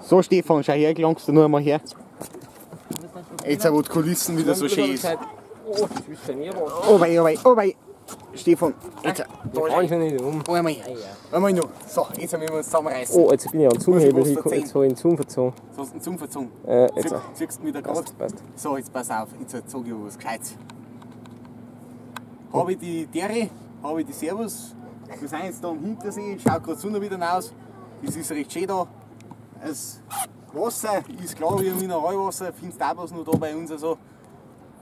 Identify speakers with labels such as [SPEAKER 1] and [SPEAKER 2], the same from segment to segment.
[SPEAKER 1] So Stefan, schau her, gelangst du nur einmal her. Jetzt, wo die Kulissen wieder so schön ist.
[SPEAKER 2] Oh, das ist schon
[SPEAKER 1] Oh wei, oh wei, oh wei. Stefan, jetzt.
[SPEAKER 2] Wir fahren schon nicht um.
[SPEAKER 1] Einmal, einmal noch. So, jetzt müssen wir uns zusammenreißen.
[SPEAKER 2] Oh, jetzt bin ich an den Zoom-Hebel hingekommen. Jetzt habe ich den Zoom verzogen.
[SPEAKER 1] So hast du den Zoom verzogen?
[SPEAKER 2] Jetzt.
[SPEAKER 1] Ziehst du wieder gerade?
[SPEAKER 2] Passt.
[SPEAKER 1] So, jetzt pass auf, jetzt sag ich was Gescheites. Habe ich die Dere, habe ich die Servus. Wir sind jetzt da am Hintersee, schaut gerade Sonne wieder raus. Es ist recht schön da. Das Wasser ist klar wie Mineralwasser, findest du auch was noch da bei uns. Also,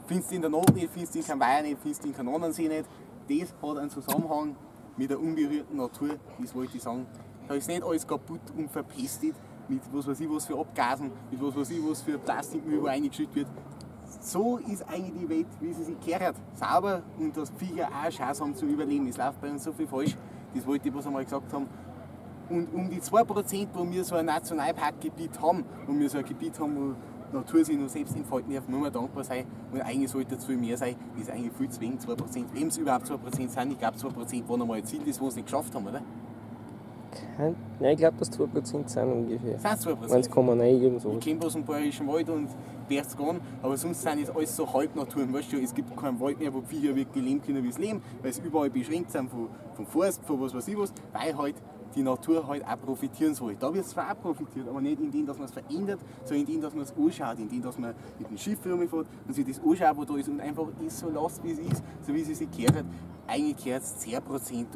[SPEAKER 1] findest du in der Not nicht, findest du in keinem Weiher nicht, findest du in keinem anderen See nicht. Das hat einen Zusammenhang mit der unberührten Natur, das wollte ich sagen. Da ist nicht alles kaputt und verpestet mit was weiß ich was für Abgasen, mit was weiß ich was für Plastikmüll, wo reingeschüttet wird. So ist eigentlich die Welt, wie sie sich gehört. Sauber und dass die Viecher auch eine Chance haben zu überleben. Es läuft bei uns so viel falsch, das wollte ich bloß einmal gesagt haben. Und um die 2%, wo wir so ein Nationalparkgebiet haben, wo wir so ein Gebiet haben, wo die Natur sich noch selbst entfalten darf, muss man dankbar sein. Und eigentlich sollte es viel mehr sein. Das ist eigentlich viel zu wenig, 2%. Wenn es überhaupt 2% sind, ich glaube 2% waren einmal ein Ziel, das wir uns nicht geschafft haben, oder?
[SPEAKER 2] Nein, ich glaube, dass 2% sind ungefähr.
[SPEAKER 1] Sind es 2%?
[SPEAKER 2] 1,9 irgend so.
[SPEAKER 1] Ich kenne bloß den Bayerischen Wald und Berchtesgaden, aber sonst sind es alles so Halbnaturen. Weißt du, es gibt keinen Wald mehr, wo die Viecher wirklich leben können, wie sie leben, weil sie überall beschränkt sind vom Forst, von was weiß ich was, weil halt die Natur halt auch profitieren soll. Da wird es zwar auch profitiert, aber nicht in dem, dass man es verändert, sondern in dem, dass man es anschaut, in dem, dass man mit dem Schiff rumfährt und sich das anschaut, wo da ist und einfach ist so lässt, wie es ist, so wie sie sich gehört. Eigentlich gehört es 10%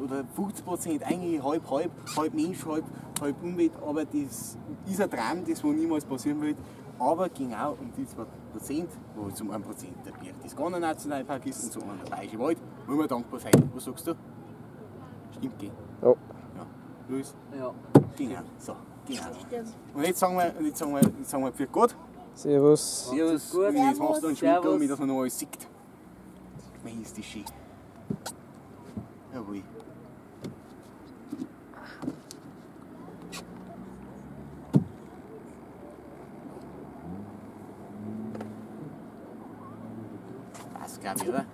[SPEAKER 1] oder 50%, eigentlich halb, halb, halb Mensch, halb, halb Umwelt, aber das ist ein Traum, das wo niemals passieren wird. Aber genau um die 2%, wo zum 1% der Berchtesgadener Nationalpark ist und zum anderen der Bayerische Wald, muss man dankbar sein. Was sagst du? Stimmt, gell?
[SPEAKER 2] Ja.
[SPEAKER 1] Ja. Luis?
[SPEAKER 3] Ja.
[SPEAKER 1] Genau, so, genau. Und jetzt sagen wir, für Gott.
[SPEAKER 2] Servus.
[SPEAKER 1] Servus.
[SPEAKER 3] Gut.
[SPEAKER 1] Und jetzt machst du einen Schwenk
[SPEAKER 3] Servus.
[SPEAKER 1] damit, dass man noch alles sieht. Mei, ist das schön. Jawohl. Passt, glaube ich, oder?